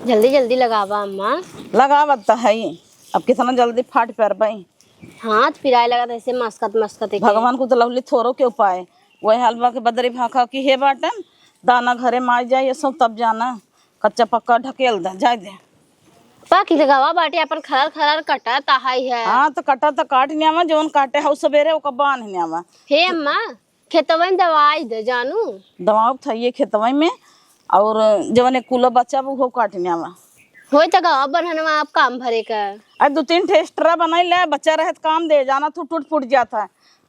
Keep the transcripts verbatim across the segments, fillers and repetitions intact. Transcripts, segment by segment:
जल्दी जल्दी लगावा अम्मा। लगावत त हई, अब कितना जल्दी फाट परबई। हाथ पिराए लगत ऐसे मस्कत मस्कत के। भगवान को तो लवली थोरो के उपाय, वही हाल बा के बदरी भाखा की हे बाटन, दाना घरे माई जाए ये सब तब जाना, कच्चा पक्का ढकेल दे, जाए दे। पाकी के गवा बाटे अपन खरार खरार कटा ताहाई है। हाँ तो कटा तो काट न्यावा, जवन काटे हऊ सबेरे ओका बांध न्यावा। हे अम्मा, खेतवा में दवाई दे जानू। दवाई तो है ये खेतवा में, और जवन एक कुलो बच्चा बा, उहो काट न्यावा। होई त गवा बन्हनवा आप काम भरे का। अरे दो तीन ठे extra बनाई ले, बच्चा रहे त काम दे, जाना तू टूट फूट जात है।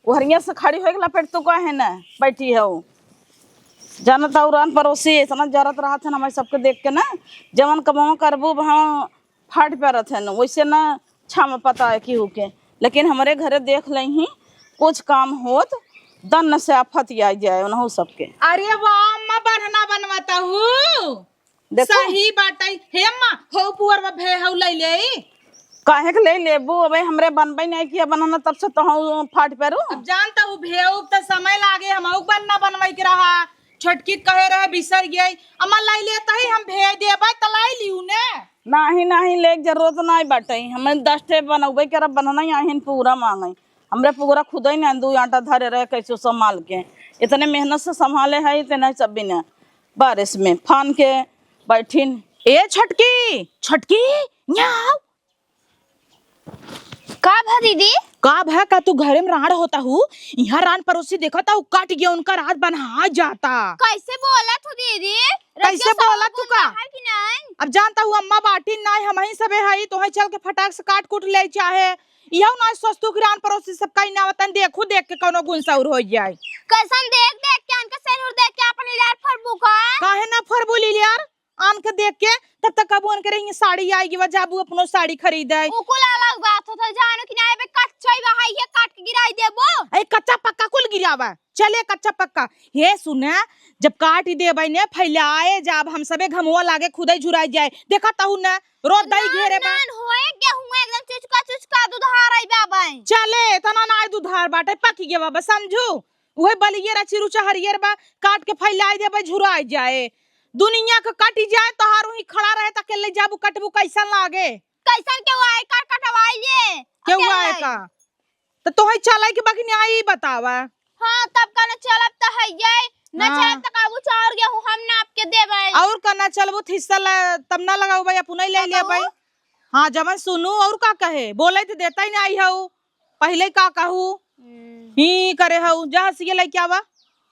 उहरिया से खड़ी होए के लपेट तू काहे न बैठी हो। जानत अउरान पड़ोसी इतना जरत रहत है ना, हमारे सबके देख के ना, जवन कमावा करबू वहाँ फाट परत है ना, वैसे ना छाव पता है केहू के, लेकिन हमरे घरे देख लेही कुछ काम होत, दन्न से आफत आ जाए उनहु सबके। अरे वाह अम्मा, बन्हना बनवाता हूँ। देखो। सही बाटई। हे अम्मा, हो पुअर में भे हऊ ले ले। काहे के ले लेबू? अबे हमरे बनबे नहीं किया बनना, तब से तो हऊ फाट पेरू। अब जानता हूँ भेऊ त समय लागे, हम हऊ बनना बनवाई के रहा। छोटकी कहे रहे बिसर गई। अम्मा लाई लेता ही हम भेज देबे त लाई लियू ने। नाही, नाही, लेक जरूरत नाही बाटई। हमें दस ठे बनउबे करब, बनना ही आहिन पूरा मांगई। हमरे पूरा खुदई ने दू आटा धरे रहे कैसो संभाल के। इतने मेहनत से संभाले है, इतने सब बिना बारिश में फान के बैठिन। ए छोटकी, छोटकी, यहाँ आओ। का भा दीदी? का भा, का तू घरे में रांड होता हूँ? यहाँ रान पड़ोसी देखा था, काट गया उनका रात बन्हा जाता। कैसे बोला तू दीदी? कैसे रतिया बोला सब तू का? है कि नहीं? अब जानता हूँ अम्मा बाटी नाई, हम ही सबे हई, तोहे चल के फटाक से काट कूट ले चाहे। इहउ ना सस्तु कि रान पड़ोसी सब कहीं ना वतन देखू देख के कौनो गुनसौर हो जाए। कैसन देख देख के अनका सेनुर देख के अपन इलार फरबू का? काहे ना फरबू लीलियार? आन के देख के, तब तक कबू आन के रही साड़ी आएगी, वह जाबू अपनो साड़ी खरीदे। उ कुल अलग बात होत है, जानो कि ना, एबे कच्चा ही बा, हाय, ये काट के गिराई देबो। ए, कच्चा पक्का कुल गिरावा, चले कच्चा पक्का। हे सुने, जब काट ही देबै ने, फैलाए जाब हम सबे, घमवा लागे, खुदै झुराई जाए। देखा तहु ने, रोज दही घेरे बा। नान होए, गेहूं एकदम चुचका चुचका दुधार आई बाबै। चले, इतना ना दुधार बाटे, पकी गवा बा, समझू। उहे बलियर आ चिरुचा हरियर बा, काट के फैलाए देबै, झुराई जाए। दुनिया के कटी जाए, तोहार वहीं खड़ा रहे, त अकेले जाबू, कटबू, कैसन लागे? कैसन केहू आए का कटवाई ले? केहू अकेले। आए का? त तोहे चले के बाकी न्याय ही बतावा। हाँ, तब का न चलब त है ये, न हाँ। चलब त काबू चाउर गेहूं हम नाप के देबै। और का न चलबू त हिस्सा ला, तब ना लगाऊ भाई, अपना ही ले ले भाई। हाँ, जवन सुनू और का कहे, बोले त देता ही नहीं हऊ। पहिले का कहू? हम्म। ही करे हऊ, जा हंसिया लइके आवा।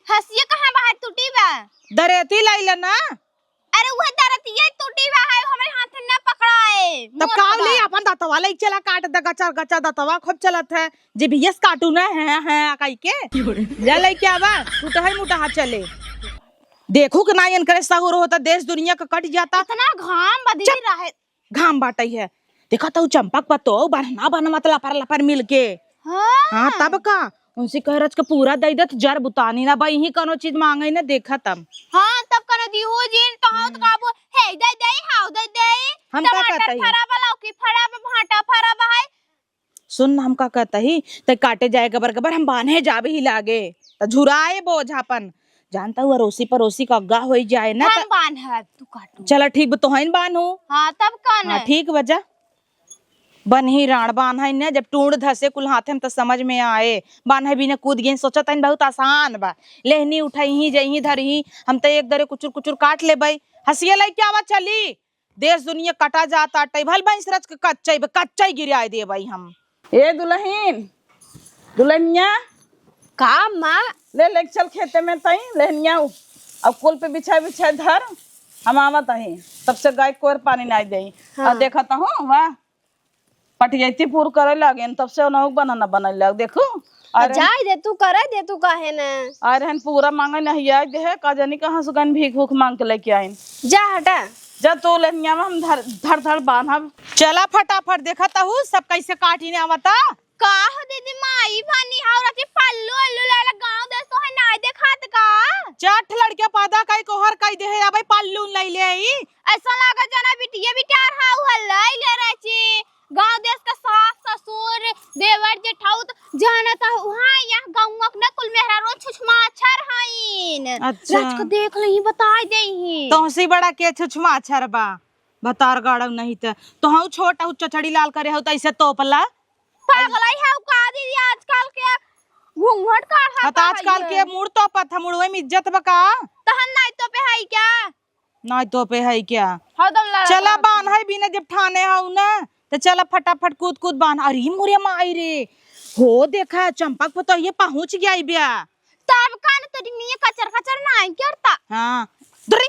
हंसिया कहाँ बा? टूटी बा। दरेती लइले ना। अरे उहे दरेतिये टूटी बा, है हमरे हाथ में ना पकड़ाए। तब मोट काव बा। ली अपन दतवा लइके चला, काट द, गचा गचा दतवा खूब चलत है। जे भैया से काटू ना है, है कहि के। जा लइके आवा, टूटा है मोटा हाथ चले। देखू कि ना इनकरे सहूर होता, देश दुनिया का कट जाता। इतना घाम बदली चुप। रहे। घाम बाटै है। देखा तो चंपक पतो बन्हना बनवत लपर लपर मिलके। हाँ। हाँ, तब का? उनसे कह रच के पूरा दई देत, जर बुतानी ना बा, यही कौनो चीज मांगे ना, देखा तब। हाँ, तब कने दिहो जिन, तो हाँ, तो हम्म। काबू, हे दे दे, हाउ दे दे। हम का टमाटर कहत हई? फरा बा, लौकी फरा बा, भाटा फरा बा है। सुन ना, हम का कहत ही, ते काटे जाए गबर गबर, हम बान्हे जाबे ही लागे। त झुराए बोझ अपन। जानता हूँ, अड़ोसी पड़ोसी का अग्गा होई जाए ना हम त बान्हब, तू काटू। चला ठीक बा, तोहइन बान्हू। हाँ, तब का हाँ, न? ठीक बा, जा। बन्ही राण बान्हइ न, जब टूंड़ धसे कुल हाथे में त समझ में आए। बान्हे बिना कूद गइन, सोचत हइन बहुत आसान बा। लेहनी उठइही, जइही, धरही, हम त एक दरे कुचुर कुचुर काट लेबइ। हंसिया लइके आवा, चली। देश दुनिया कटा जात आटइ, भल भैंस रच के कच्चइ बे, कच्चइ गिराइ देबइ हम। ए दुलहिन, दुलहिनिया। का माँ? ले, ले चल खेते में तई, लेहनिया उ-, अब कुल पे बिछाइ बिछाइ धर, हम आवत हई। तब से गाय कोर पानी नाइ देई। हाँ। अब देखत हो, वाह, पटियती पूर करे लागेन, तब से ओनहु बनाना बनाइ लाग, देखू। तो अरे जाए दे तू, करे दे तू, काहे न? अरे हन पूरा मांगे नहीं आए दे है, का जानी कहाँ से गन भीख भूख मांग के लेके आइन। जा हटा। जा तू लेनिया में हम धर, धड़ धड़ बांधब। चला फटाफट, देखा तहू सब कैसे काटी ने आवता। का हो दीदी, माई बानी हाउ रची पल्लू अल्लू लाला गाँव देश तो है नाई देखात का? चट लड़के पैदा कई कोहर कई दे है, अबे पल्लू लई ले आई। ऐसा लागा जना बिटिया बिटार हाउ हल्ला ले रची। गाँव देश का सास, ससुर, देवर, जेठाउत, जानत ह, उहाँ यहाँ गाँव के न कुल मेहरारू छुछमाछर हईन। अच्छा। रच के देख लही, बताई देही। तोहसी बड़ा के छुछमाछर बा? भतार गाड़ब नहीं त। तो हऊ छोट हऊ चचड़ी लाल करे हऊ त ऐसे तोपला। पागल है हऊ का दीदी, आजकल के घूंघट काढ़त हाँ, त आजकल है। के मुड़ तोपत ह, मुड़वे में इज्जत बा का? तहन नाई तोपे है क्या? नाई तोपे है क्या? हरदम लड़त चला रहत बान्ह है। बिना जब ठाने हऊ ना, त चला फटाफट कूद कूद बान्ह। अरे मोरे माई रे, हो देखा चंपक पतोहिया पहुँच गया ब्या। तब का न तोरी मियाँ कचर कचर नाई करता। हाँ, दुरी,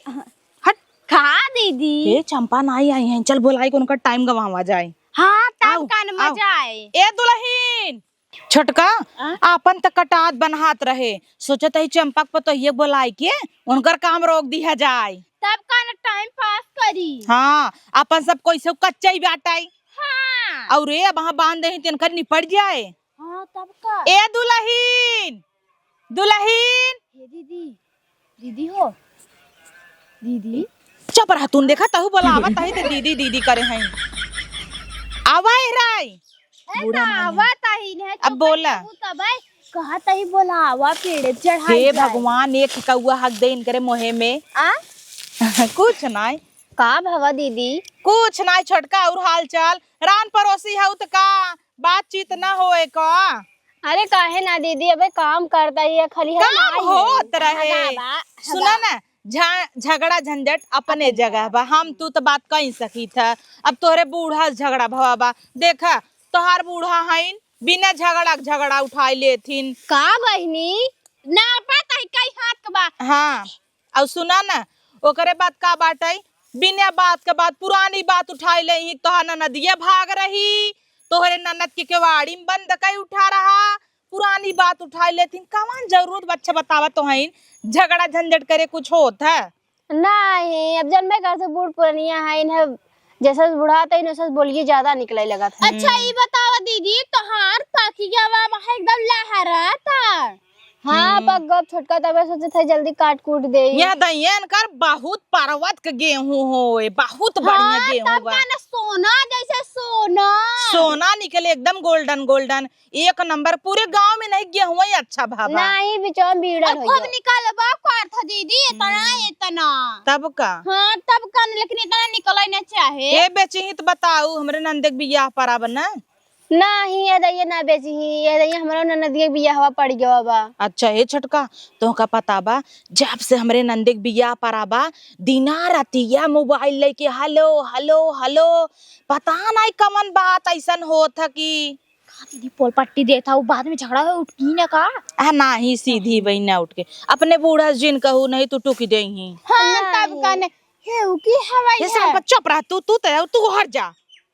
हट। का दीदी? ए चंपा नाई आई हैं, चल बोलाई को उनका टाइम गवावा जाए। हाँ, तब आऊ, का न आऊ। मजा आए। ए दुलहिन, छोटका, आ? आपन त कटात बन्हात रहे, सोचत ही चंपक पतोहिया बोलाई के उनकर काम रोक दिया जाए। तब का न टाइम पास करी। हाँ, अपन सब कोई से कच्चा ही बाटाई। हाँ। और ए अब वहाँ बांध दही तिनकर निपट जाए। हाँ, तब का? ए दुलहिन, दुलहिन। हे दीदी, दीदी हो, दीदी। चुप रह, तून देखा तहू बोलावा तही ते दीदी दीदी करे हैं। आवा ए राई। ए, बूढ़ा ना माई। आवा तही ने, अब चुप बोला। रहू तबे। कहा तही बोलावा पेड़े चढ़ाई हे जाए। भगवान, एक कौआ हक दे इनकरे मोहे में। आ? कुछ नाई। का भवा दीदी? कुछ नाई छोटका, और हाल चाल? रान पड़ोसी हऊ त का? बातचीत ना होए का? अरे काहे ना दीदी, अबे काम करता ही है, खाली है काम ना ये। होत रहे। हगा बा, सुना हगा। ना, झा-, झगड़ा झंझट अपने अपने जगह जगह। बा। हम तू तो बात कही सकी था। अब तोहरे बूढ़ा से झगड़ा भवा बा। देखा, तोहार बूढ़ा हईन, बिना झगड़ा के झगड़ा उठाई लेथिन। का बहिनी? ना पता है कई हाथ के बा। हाँ। अउ सुना न, ओकरे बाद का बाटइ, बिना बात के बात पुरानी बात उठाइ लेइहीं, तोहार ननदिया भाग रही, तोहरे ननद के केवाड़ी में बंद कइ उठा रहा, पुरानी बात उठाइ लेथिन। कवन जरूरत बा? अच्छा बतावा तोहइन, झगड़ा झंझट करे कुछ होत है? नाहीं, अब जनबे करत बूढ़ पुरनिया हइन, जइसे बुढ़ात हइन, वइसे बोलिए ज्यादा निकले लगत है। अच्छा, हम्म। ई बतावा दीदी, तोहार पकिया बा, एकदम लहराता। हाँ, हम्म। पक गब छोटका, तबे सोचत है जल्दी काट कूट देई। यह दइयन कर बहुत परवत के गेहूं होए, बहुत बढ़िया हाँ, गेहूं तब बा। का ना सोना जैसे सोना। सोना निकले एकदम golden golden, एक नंबर। पूरे गांव में नहीं गेहूं ही अच्छा भा बा। नहीं, बिचवा में बीड़ल अब होई खूब गयो। निकल बा कर था दीदी, इतना, हम्म। इतना। तब का? हाँ, तब का न, लेकिन इतना निकले ना चाहे। ए बेची ही तो बताऊ, हमरे नंदे के बियाह पर आब ना। नाही, ए दइया ना बेचिही, ए दइया हमरो ननदिया के बियाहवा पड़ गवा बा। अच्छा, ए छोटका, तोहका पता बा, जब से हमरे नंदे के बियाह परा बा, दिना रतिया मोबाइल लइके hello, hello, hello, पता नाहीं कवन बात अइसन होत ह कि का दीदी पोल पट्टी देत ह, उ बाद में झगड़ा हो उठकी न का? आ, नाही, सीधी बहिन ना उठ के। अपने बूढ़ा जिन कहू, नहीं तो टुकी देही। हाँ, तब का नहीं। हे, उ की हवाई ये है? सब चुप रह, तू, तू तो, तू हट जा।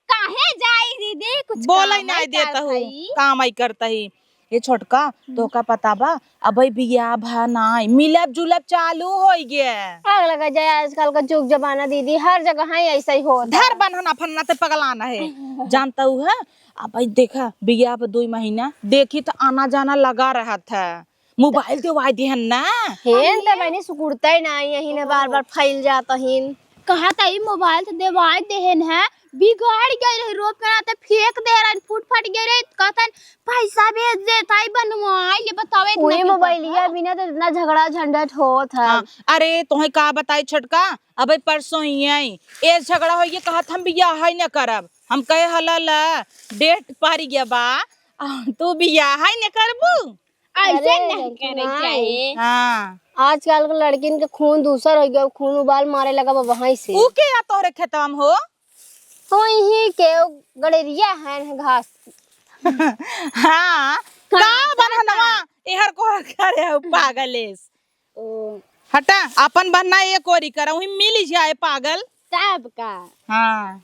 काहे जाई दीदी, कुछ बोलइ काम नाहीं आई देत करत हऊ, हई। काम आई करत ही। ए छोटका, हम्म। तोहका पता बा, अबइ बियाह भा नाहीं, मिलब जुलब चालू होइ गे। आग लगा जाए, आजकल का जुग जमाना दीदी, हर जगह ही अइसइ होत है। धर बन्हना फन्ना ते पगलान है। जानत हऊ है, अबइ देखा, बियाह पर दुइ महीना, देखी त आना जाना लगा रहत है। मोबाइल देवाइ दिहन ना। हेन त बहिनी सुकुड़तइ नाहीं, यही ने बार बार फैल जात हिन। कहत हई मोबाइल त देवाइ देहन है, बिगड़ गइल रही, रोप के नाते फेंक दे रहन, फूट फट गए रहे, कहतन पैसा भेज देत हई बनवाइ, ये बतावे इतना उहे की मोबाइलिया करता? बिना त इतना झगड़ा झंझट होत है। हाँ, अरे तोहे का बताई छोटका, अबे परसों ही आई, ए झगड़ा होइ गे, कहत हम बियाह है न करब, हम कहे हला ला, डेट पारी गया बा, आ, तू बियाह है न करबू? ऐसे अरे, नहीं बिल्कुल करे नहीं। चाहे। हाँ। आजकल के लड़किन के खून दूसर होइ गया, खून उबाल मारे लगा बा वहीं से। ऊ के या तोहरे खेतवा में हो? तो यही के गड़ेरिया है न घास। हाँ। हाँ, का बनहनवा? एहर को करे हो पागलेस। ओ। हटा, अपन बनना एक ओरी करा, वही मिल जाए पागल। तब का? हाँ।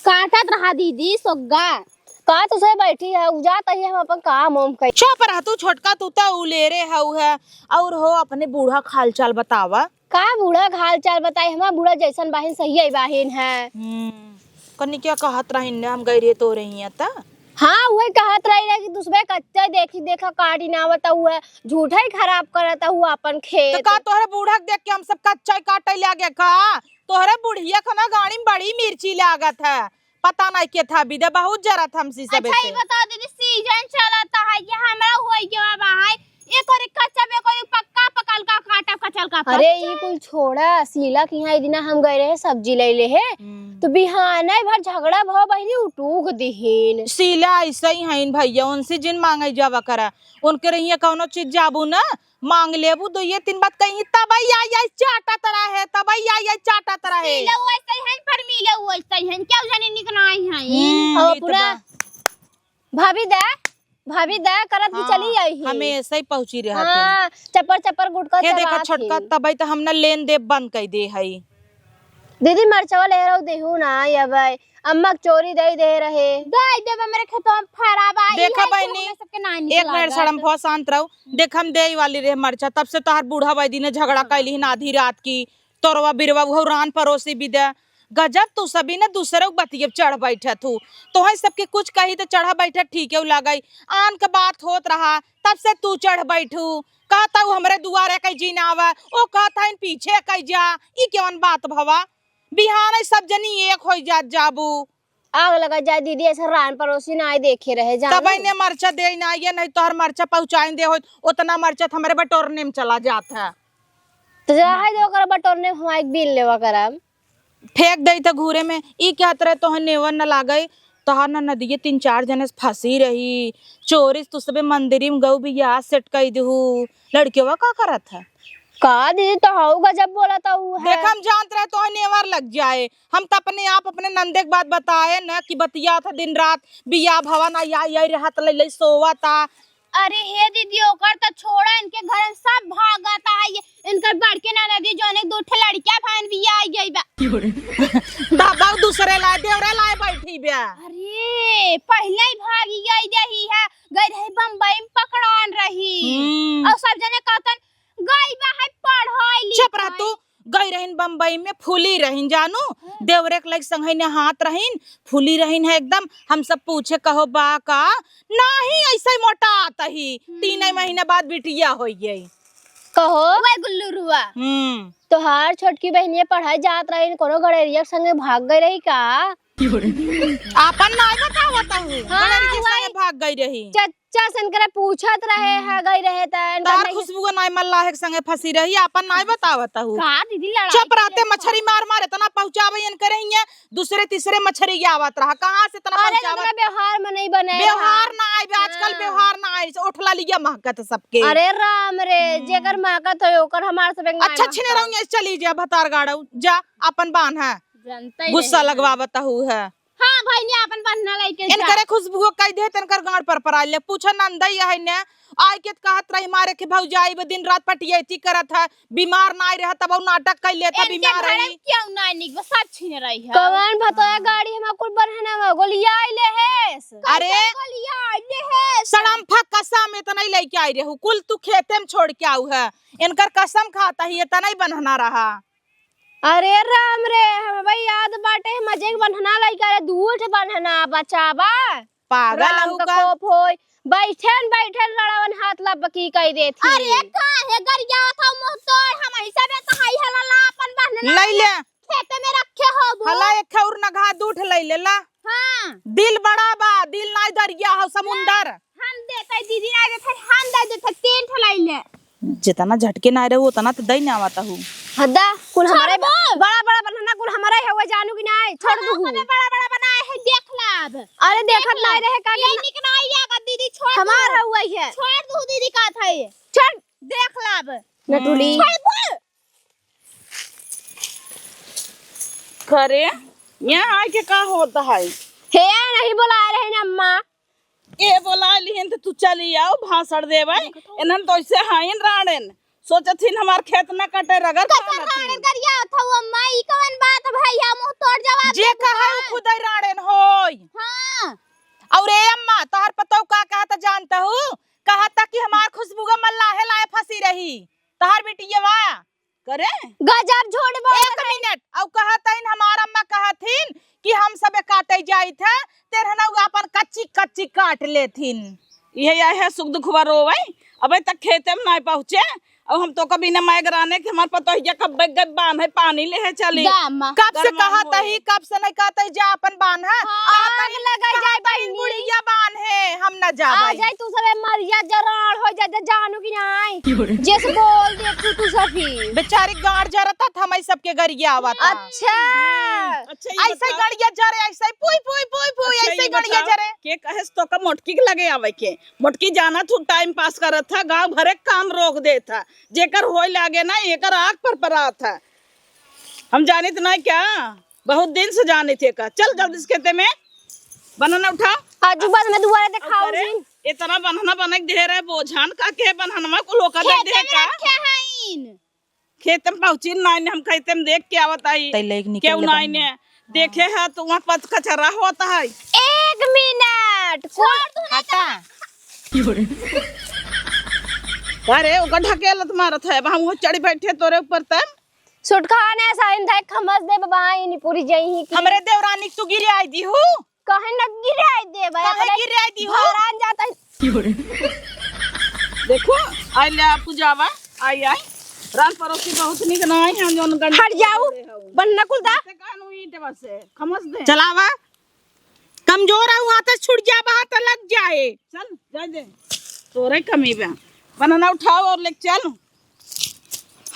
काटत रहा दीदी सोग्गा। का तो से बैठी है, उ जात ही हम अपन काम ओम करी। चुप रह तू छोटका, तू तो उलेरे हऊ है। और हो अपने बूढ़ा के हाल चाल बतावा। का बूढ़ा के हाल चाल बताई, हमार बूढ़ा जैसन बाहिन सही बाहिन है। हम्म, कनिका कहत रहिन ने, हम गई रहे तो रही है त। हाँ, उहे कहत रही रहे कि दूसरे कच्चे देखी देखा काटी ना आवत हुआ, झूठा ही खराब करत हुआ अपन खेत। तो का तोहरे बूढ़ा के देख के हम सब कच्चा ही काटे लागे का? तोहरे बुढ़िया खाना गाड़ी में बड़ी मिर्ची लागत है, पता नहीं के था बिदा बहुत जरत हमसी सबे अच्छा, से। ई बताओ दीदी, सीजन चलता है कि हमरा होई के बा है, एक ओरी कच्चा, एक ओरी पक्का, पकल का काटब, कचल का अरे, पच्चा। ई कुल छोड़ा, शीला के यहाँ ई दिना हम गए रहे सब्जी ले ले हे, हम्म। तो बिहाने भर झगड़ा भव बहिनी, उटूक दिहिन। शीला ऐसे ही हईन भैया, उनसे जिन मांगे जावा करा, उनके रहिए कौनो चीज जाबू ना, मांग लेबू, दो ये तीन बात कहीं, तबई आई आई चाटा तरह है, तबई आई आई चाटा तरह है। शीला वैसे ही हईन, पर मिले वैसे ही हईन, क्यों जाने निकनाई है। हम्म, और ई तो पूरा बा। भाभी दा, भाभी दा करत भी हाँ, चली आई ही। हमेशा ही पहुँची रहत हाँ, हैं। चपर चपर गुटका हे देखा चबात छोटका, ही। तबई तो हमने लेन देब बंद कर दे हई। दीदी मरचवा ले रहो देहू ना, अब अम्मा के चोरी दे दे रहे। दे देब, हमरे खेतवा में फरा बा, देखा इहे कुल बहिनी, हमरे सबके ना निकला एक मिनट बा। शर्म भो, शांत रहो। देख हम दे वाली रहे मरचा, तब से तोहार बूढ़ा बैदी ने झगड़ा कैली ना आधी रात की, तोरवा बिरवा उहौ रान परोसी भी दे। गजब तू सभी ने दूसरे के बतिये चढ़ बैठत हू। तोहई सबके कुछ कही त चढ़ा बैठत ठीके लागई। आन के बात होत रहा, तब से तू चढ़ बैठू। कहता हूँ हमरे दुआरे कई जीन आवा, ओ कहता हन पीछे कई जा। ई केवन बात भवा? बिहान सब जनी एक होई जात जाबू। आग लगा जाए दीदी, ऐसे रान परोसी ना आए देखे रहे जानो। तबई ने मरचा दे ना आइए, नहीं तोहर मरचा पहुँचाइन दे होत, उतना मरचा त हमरे बटोरने में चला जात है। तो जा है दे ओकर बटोरने में हमारे बिल लेवा करब। फेंक दई त घूरे में, ई कहत रहे तोहे नेवर न लागई, तोहार न नदिये तीन चार जने से फंसी रही, चोरी से तू सबे मंदिरी में गऊ बियाह सेट कई देहू, लड़केवा का करत है? का दीदी, तो हऊ गजब बोलत हऊ है। देख, हम जानत रहे तोहे नेवर लग जाए, हम त अपने आप अपने नंदे के बात बताए न कि बतियात ह दिन रात, बियाह भवन आई आई रहत, लई लई सोवत आ। अरे हे दीदी, ओकर त छोड़ा, इनके घर में सब भागत है, ये इनकर बड़के ननदी जौन एक दो ठे लड़किया भान भी आई गई बा। तब दूसरे लाए, देवरे लाए बैठी बे। अरे पहले ही भागी गई रही है, गई रही बम्बई में पकड़ान रही। हम्म। और सब जने कहतन गई बा है पढ़ाई लिखाई। चुप रह तू, गई रहिन बम्बई में, फूली रहिन जानू, हम्म। देवरे के लग संगे ने हाथ रहिन, फूली रहिन है एकदम। हम सब पूछे कहो बा का, नाही ऐसे ही मोटा आता ही, हम्म। तीन महीने बाद बिटिया हो गई। कहो वह गुल्लू रुआ। हम्म। तोहार छोटकी बहनिया पढ़ाई जात रहिन, कोनो गड़ेरिया के संगे भाग गई रही का? आपन नाई बतावत हूँ, हाँ, गड़ेरिया के वही। संगे भाग गई रही। चच्चा से इनकरे पूछत रहे, हम्म। है गई रहे त इनका तार नहीं खुशबू के नाई मल्लाह के संगे फंसी रही, आपन नाई बतावत हूँ। का दीदी लड़ाई चुप रहते, मछरी मार मार इतना पहुँचावे इनकरे हियाँ, दूसरे तीसरे मछरी आवत रहा, कहाँ से इतना अरे पहुँचावत? इनकरे व्यवहार में नहीं बने व्यवहार रहा। ना आए, आजकल हाँ। व्यवहार ना आए, ओठला लिया महकत सबके। अरे राम रे, हम्म। जेकर महकत हो ओकर हमार सब एक अच्छा नाई छिने महकत। रहूंगे, चली जा भतार गाड़ू, जा अपन बांध है। जनता ही गुस्सा नहीं है। लगवावत हूँ है। हाँ भइनी, आपन बहना लइके जा। इनकरे खुशबू कह दे, त इनकर गांड पर पराइ ले। पूछा नंदई है ने, आइ के त कहत रही मारे के भौजाई बे दिन रात पटियैती करत है, बीमार नाई रह तब नाटक कइ लेत है, इनके बीमार घरे रही। क्यों नाई निक, बस सब छीन रही है। कवन भतोया गाड़ी हमार कुल बन्हना में गोलिया आइले हेस। अरे, कैसे गोलिया आइले हेस? सड़म्फा कसम इतना ही लइके आई रहू, कुल तू खेते में छोड़ के आऊ है। इनकर कसम खाता ही इतना ही बन्हना रहा। अरे राम रे, हम भाई याद बाटे, हम अजय के बन्हना लइका रे, दू ठे बन्हना बचावा। पागल राम हऊ का का? कोप होई, बैठन बैठन लड़ावन हाथ लपकी कइ देत ही। अरे काहे गरियावत हऊ मुंह तोड़, हम ऐसा बे तहाई हला ला अपन बन्हना लइ ले। खेते में रखे होबू। हला एक ठे और नगहा दू ठे लइ ले ला। हाँ। दिल बड़ा बा, दिल नाई दरिया हो समुंदर। हम देते दीदी ना देते, हम दे देते तीन ठो लइ ले। जितना झटके ना रहे, उतना तो दई ना आवता हूँ। हदा, कुल हमरे छोड़बो। बड़ा बड़ा बनाना, कुल हमरे हवे, जानू कि नाई? छोड़ हाँ, दू। हमें बड़ा बड़ा बनाए है, देख लाब। अरे, देख देखत ला। नाई रहे का ये कि निक नाई है, अगर दीदी छोड़ हमार दू। हवे है। छोड़ दू दीदी का था ये। छोड़। देख लाब। नटुली। हम्म। छोड़ दू। करे, यहाँ आके का होता है? हे, नहीं बोला रहे ना अम्मा। ए बोला लिहिन त तू चली आओ, भाषण देवे। इन्हन तो ऐसे हाइन राड़ेन, सोचत हिन हमार खेत न कटे, रगड़ कचर खाना राड़ेन थी। गरिया थऊ अम्मा, ई कवन बात भैया, मुंह तोड़ जवाब जे दे कहे उ बुआ। खुदै राड़ेन होई। हाँ। और ए अम्मा, तोहर पतौ का कहत जानत हू? कहत कि हमार खुशबू का मल्लाहे लाए फंसी रही। तोहर बिटिया वा। करे? गजब झूठ बोल एक रहे। मिनट, अउ कहत हइन, हमार अम्मा कहत हिन कि हम सबे काटे जाइत है, तेरहनऊ अपन कच्ची कच्ची काट लेथिन। इहे, इहे सुख दुखवा रोवै, अबे तक खेते में नाय पहुँचे, अब हम तो कभी न मैगराने के हमार पतोहिया कब गए बांधे पानी लेहे चली। जा अम्मा। कब से गरमान कहत होए। ही, कब से नहीं कहत ही, जा अपन बांध है। हाँ, आग लगा जाए बहिनी। बुढ़िया बांध है, हम न जाबे। आ जाए तू सबे मरिया जराड़ हो जाए, जानू कि नहीं? जैसे बोल दे तू, तू सभी। बेचारी गाड़ जरत है, हम सबके गरिया आवत है। अच्छा। हम्म, अच्छा, ये ऐसे बताओ। गड़िया जरे, ऐसे पुई, पुई, पुई, पुई, अच्छा, ऐसे ये गड़िया बताओ, जरे। के कहे से तोका मोटकी के लगे आवे के? मोटकी जानत हूँ, टाइम पास करत है, गाँव भरे के काम रोक देत है। जेकर होए लागे ना, एकर आग पर परात है। हम जानित ना क्या? बहुत दिन से जानित है का। चल जल्दी से खेते में, बनना उठा। आज बाद में दुआरे देखाओ करे, जिन। इतना बनना बने के ढेर है, बोझान का के बननमा को लोका दे खेते दे में का? रखे हैं इन। खेत में पहुँची नाई ने, हम खेते में देख के आवत आई। तै लेके निकल केहू ले नाई बहिनी। ने देखे है तो वहाँ पत कचरा होता है। एक मिनट, छोड़ तू ना हटा। अरे, ओकर ढकेलत मारत है, अब हम वो चढ़ी बैठे तोरे ऊपर तब। सुटका ने साइन धाय खमस दे बाबा, इनी पूरी जई ही की। हमरे देवरानी के तू गिरे आई दी हूँ। काहे न गिराई देबे? काहे अपने गिराई दी हो? भरान जाता है। देखो, आई ले आप जावा, आई, आई। रान पड़ोसी बहुत निक ना आई, हम जौन गंड हट जाऊ, बन्ना कुल दा। से कानू ईंट बसे, खमस दे। चलावा, कमजोर है, वहाँ तो छूट जा, वहाँ तो लग जाए। चल, जाए दे। तोरे कमी बा। बनना उठाओ और लेके चल।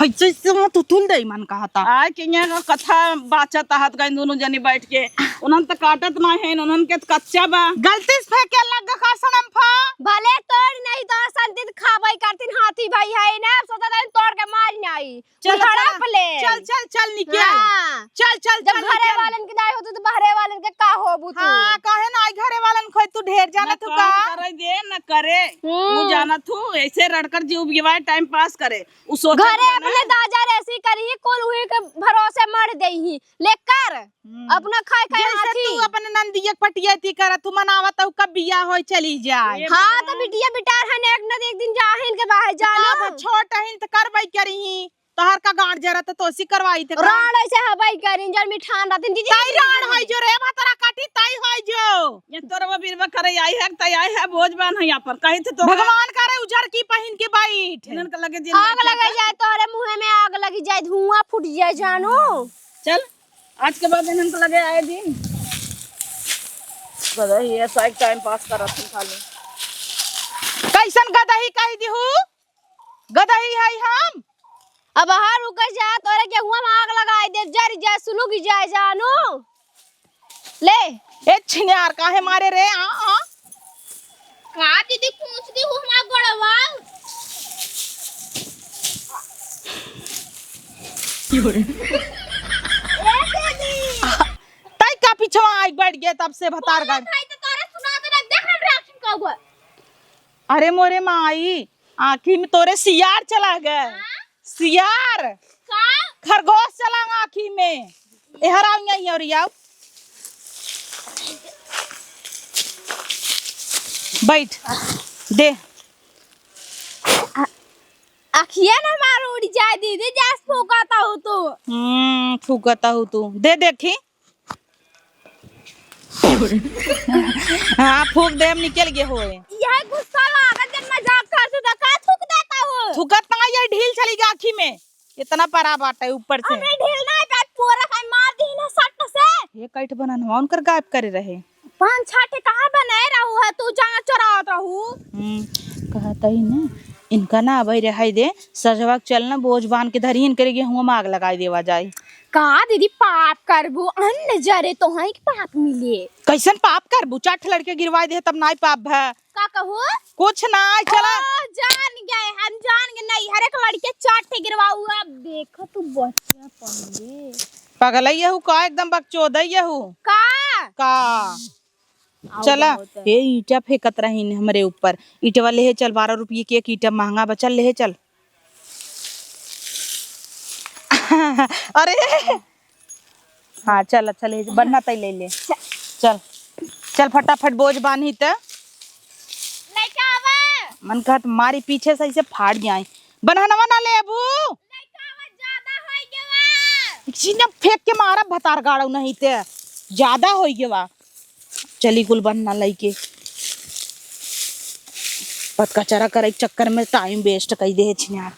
हइसे से मुँह तुतुल दे मन कहता। आय के यहाँ का कथा बाचत आहत गइन दोनों जनी बैठ के। उन्हन त काटत ना है, उन्हन के त कच्चा बा। गलती से फेंके लग का सड़म फा। भले तोड़ नहीं तो संतित खाबई करतीन हाथी भाई है ना, सोचा था तोड़ के मार नहीं। चल, उठा चल, पले। चल, चल, चल, निकल। हाँ। चल, चल, जब चल, घरे निकल। वालन के नहीं होतू तो बहरे वालन के का होबू तू? हाँ, काहे ना आई घरे वालन खोई तू ढेर जाना ना तू काम का? करे दे, ना करे। हम्म। तू जाना तू, ऐसे रड़कर जीव बिवाए, टाइम पास करे। उ सोचत घरे बा ना। अपने दाजा रेसी करी, कुल उही के भरोसे मर देही। लेकर हम्म। अपना खाए खाए जैसे हाथी। तू अपने नंदिया के पटियाती करा, तू मनावत हऊ कब बियाह होई चली जाए। ये हाँ, तो भगवान। बिटिया बिटार हन, एक न एक दिन जाहिन के बाहर जानो। अब छोट हन त करबई करी। तोहर का गांठ जरा त तोसी करवाई थे का? राड़ ऐसे हवाई करिन, जर मिठान रहतिन, दीदी। ताई राड़ होई जो रे, भतरा काटी ताई होई जो। ये तोरवा बिरवा करे आई है, ताई आई है, भोज बान है यहाँ पर। कही थे तो भगवान करे उजर की पहिन के बैठ। इन्हन के लगे जिन आग बैठे लगे थे। जाए, तोरे मुँहे में आग लगी जाए, धुआं फूट जाए, जानो। चल, आज के बाद इन्हन के लगे आए दिन। गदही ऐसा एक टाइम पास करत हन खाली। कैसन गदही कही दिहू? गदही है हम। अब हर रुक जा, तोरे गेहुआ में आग लगाई दे, जर जाए, सुलुग जाए, जानू। ले। ए छिनार, काहे मारे रे? आ, आ। का दीदी, पूछ दी हूँ हमार गोड़वा। ए दीदी। तई का पिछवा आई बैठ गए तब से भतार बोला गए। भाई, तो तोरे सुना दे ना, देख हम reaction का हुआ। अरे मोरे माई, आँखी में तोरे सियार चला गए। हाँ? सियार। का? खरगोश चला आँखी में। एहर आओ, यहीं और आओ। बैठ। दे। अखिया ना मार उड़ जाए दीदी, जैस फूकता हूँ तू। हम्म, फूकता हूँ तू। दे देखी। हाँ, फूक देब, निकल गए होए। यह गुस्सा लागत, जब मजाक करते तो का थूक देता हो? थूकत ना, ये ढील चली गई आँखी में। इतना परा बाटे ऊपर से। अरे ढील ना, बैठ पूरा खाई मार दी ना सट से। ये कैठ बनन हुआ, उनकर गायब करे रहे। पाँच छाटे कहाँ बनाए रहू है तू, जहाँ चोरावत रहू? हम्म, कहत ही ना, इनका ना अबे रहे दे, सजवा के चल ना, बोझ बांध के धरी, इनके गेहूं में आग लगाई देवा जाए। का दीदी पाप करबू, अन्न जरे तो है कि पाप मिले? कैसन पाप करबू? चार ठे लड़के गिरवाए दे तब नाई पाप भा। का कहू? कुछ ना, चला। ओ, जान गए, हम जान गए, नहीं, हर एक लड़के चार ठे गिरवाऊ। अब देखो तू बच्चा पहले। पगलई यहू का, एकदम बकचोदई यहू। का? का? आओ चला, बहुत है। ए ईंटा फेंकत रहीन हमरे ऊपर। ईंटवा लेहे चल, बारह रुपये के एक ईंटा महंगा बचल, लेहे चल। अरे! हाँ, चल, अच्छा, ले, बन्ना तई ले ले। चल। चल, चल, फटाफट बोझ बान्ही त। लइका आवा। मन कहत मारी पीछे से ऐसे फाड़ जाए। बनहनवा ना लेबू? लइका आवा, ज्यादा होई गवा। इसी ने फेंक के मारा भतार गाड़ो नहीं ते। ज्यादा होई गवा। चली कुल बन्ना लइके। पत कचरा करे के चक्कर में टाइम वेस्ट कई दे छिनार।